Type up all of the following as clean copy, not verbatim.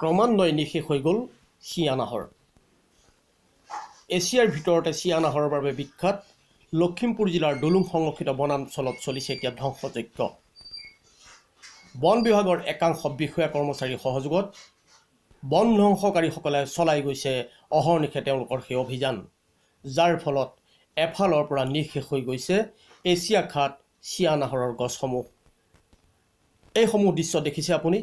ক্ৰমান্বয়ে নিঃশেষ হৈ গ'ল চিয়ানাহৰ। এছিয়াৰ ভিতৰতে চিয়ানাহৰৰ বাবে বিখ্যাত লখিমপুৰ জিলাৰ দুলুং সংৰক্ষিত বনাঞ্চলত চলিছে এতিয়া ধ্বংসযজ্ঞ। বন বিভাগৰ একাংশ বিষয়া কৰ্মচাৰীৰ সহযোগত বন ধ্বংসকাৰীসকলে চলাই গৈছে অহৰ্নিশে তেওঁলোকৰ সেই অভিযান, যাৰ ফলত এফালৰ পৰা নিঃশেষ হৈ গৈছে এছিয়া খাত চিয়ানাহৰৰ গছসমূহ। এইসমূহ দৃশ্য দেখিছে আপুনি,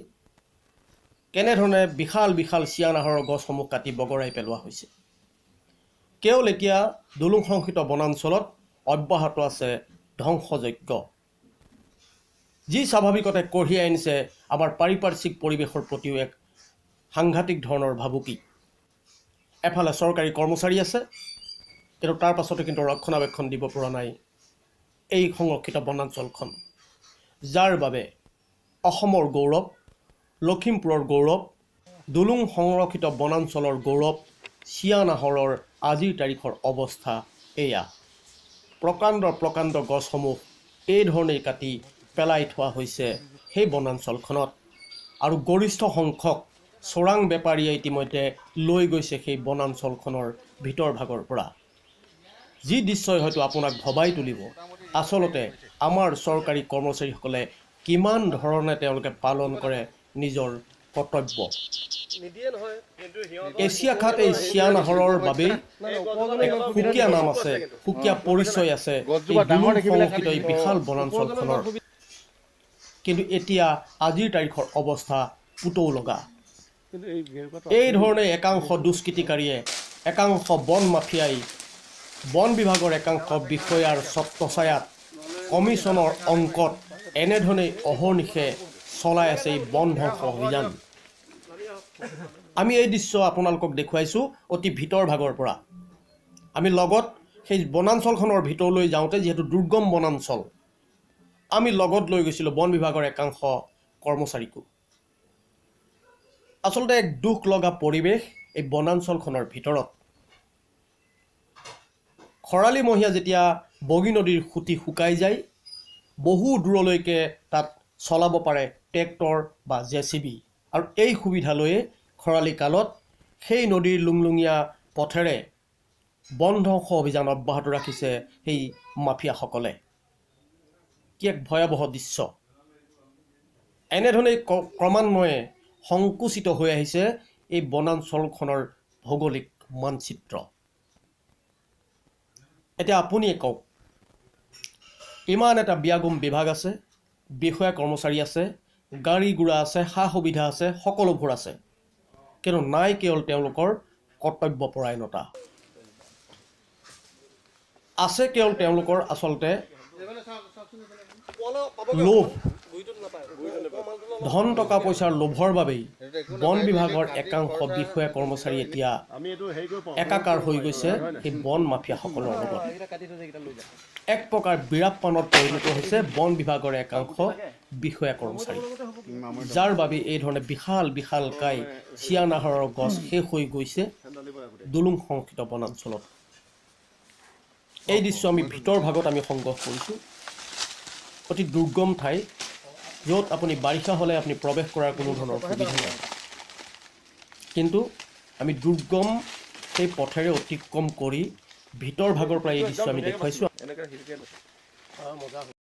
কেনেধৰণে বিশাল বিশাল চিয়ানাহৰৰ গছসমূহ কাটি বগৰাই পেলোৱা হৈছে। কেৱল এতিয়া দুলুং সংৰক্ষিত বনাঞ্চলত অব্যাহত আছে ধ্বংসযজ্ঞ, যি স্বাভাৱিকতে কঢ়িয়াই আনিছে আমাৰ পাৰিপাৰ্শ্বিক পৰিৱেশৰ প্ৰতিও এক সাংঘাতিক ধৰণৰ ভাবুকি। এফালে চৰকাৰী কৰ্মচাৰী আছে, কিন্তু তাৰ পাছতো কিন্তু ৰক্ষণাবেক্ষণ দিব পৰা নাই এই সংৰক্ষিত বনাঞ্চলখন, যাৰ বাবে অসমৰ গৌৰৱ, লখিমপুৰৰ গৌৰৱ, দুলুং সংৰক্ষিত বনাঞ্চলৰ গৌৰৱ চিয়ানাহৰৰ আজিৰ তাৰিখৰ অৱস্থা এয়া। প্ৰকাণ্ড প্ৰকাণ্ড গছসমূহ এই ধৰণেই কাটি পেলাই থোৱা হৈছে সেই বনাঞ্চলখনত, আৰু গৰিষ্ঠ সংখ্যক চোৰাং বেপাৰীয়ে ইতিমধ্যে লৈ গৈছে সেই বনাঞ্চলখনৰ ভিতৰ ভাগৰ পৰা। যি দৃশ্যই হয়তো আপোনাক ভবাই তুলিব আচলতে আমাৰ চৰকাৰী কৰ্মচাৰীসকলে কিমান ধৰণে তেওঁলোকে পালন কৰে নিজৰ কৰ্তব্য। এছিয়া খাত এই চিয়ানাহৰৰ বাবেই এক সুকীয়া নাম আছে, সুকীয়া পৰিচয় আছে এই দুলুং সংৰক্ষিত এই বিশাল বনাঞ্চলখনৰ। কিন্তু এতিয়া আজিৰ তাৰিখৰ অৱস্থা পুতৌ লগা। এই ধৰণে একাংশ দুষ্কৃতিকাৰীয়ে, একাংশ বন মাফিয়াই বন বিভাগৰ একাংশ বিষয়াৰ ছত্ৰছায়াত কমিশ্যনৰ অংকত এনেধৰণে অহৰ্নিশে চলাই আছে এই বন ধ্বংস অভিযান। আমি এই দৃশ্য আপোনালোকক দেখুৱাইছোঁ অতি ভিতৰ ভাগৰ পৰা। আমি লগত সেই বনাঞ্চলখনৰ ভিতৰলৈ যাওঁতে, যিহেতু দুৰ্গম বনাঞ্চল, আমি লগত লৈ গৈছিলোঁ বন বিভাগৰ একাংশ কৰ্মচাৰীকো। আচলতে এক দুখ লগা পৰিৱেশ এই বনাঞ্চলখনৰ ভিতৰত। খৰালিমহীয়া যেতিয়া বগী নদীৰ সুঁতি শুকাই যায়, বহু দূৰলৈকে তাত চলাব পাৰে ট্ৰেক্টৰ বা জেচিবি, আৰু এই সুবিধা লৈয়ে খৰালি কালত সেই নদীৰ লুংলুঙীয়া পথেৰে বন ধ্বংস অভিযান অব্যাহত ৰাখিছে সেই মাফিয়াসকলে। কি এক ভয়াৱহ দৃশ্য! এনেধৰণেই ক্ৰমান্বয়ে সংকুচিত হৈ আহিছে এই বনাঞ্চলখনৰ ভৌগোলিক মানচিত্ৰ। এতিয়া আপুনিয়ে কওক, ইমান এটা বিয়াগোম বিভাগ আছে, বিষয়া কৰ্মচাৰী আছে, গাড়ী ঘোঁৰা আছে, সা সুবিধা আছে, সকলোবোৰ আছে, কিন্তু নাই কেৱল তেওঁলোকৰ কৰ্তব্যপৰায়ণতা, আছে কেৱল তেওঁলোকৰ আচলতে লোভ, ধন টকা পইচাৰ লোভৰ বাবেই বন বিভাগৰ একাংশ বিষয়া কৰ্মচাৰী এতিয়া একাকাৰ হৈ গৈছে সেই বন মাফিয়াসকলৰ লগত। এক প্ৰকাৰ বিৰাপমানত পৰিণত হৈছে বন বিভাগৰ একাংশ বিষয়া কৰ্মচাৰী, যাৰ বাবে এই ধৰণে বিশাল বিশালকাই চিয়ানাহৰৰ গছ শেষ হৈ গৈছে দুলুং সংৰক্ষিত বনাঞ্চলত। এই দৃশ্য আমি ভিতৰ ভাগত আমি সংগ্ৰহ কৰিছোঁ, অতি দুৰ্গম ঠাই, য'ত আপুনি বাৰিষা হ'লে আপুনি প্ৰৱেশ কৰাৰ কোনো ধৰণৰ সুবিধা নাই। কিন্তু আমি দুৰ্গম সেই পথেৰে অতিক্ৰম কৰি ভিতৰ ভাগৰ পৰা এই দৃশ্য আমি দেখুৱাইছোঁ।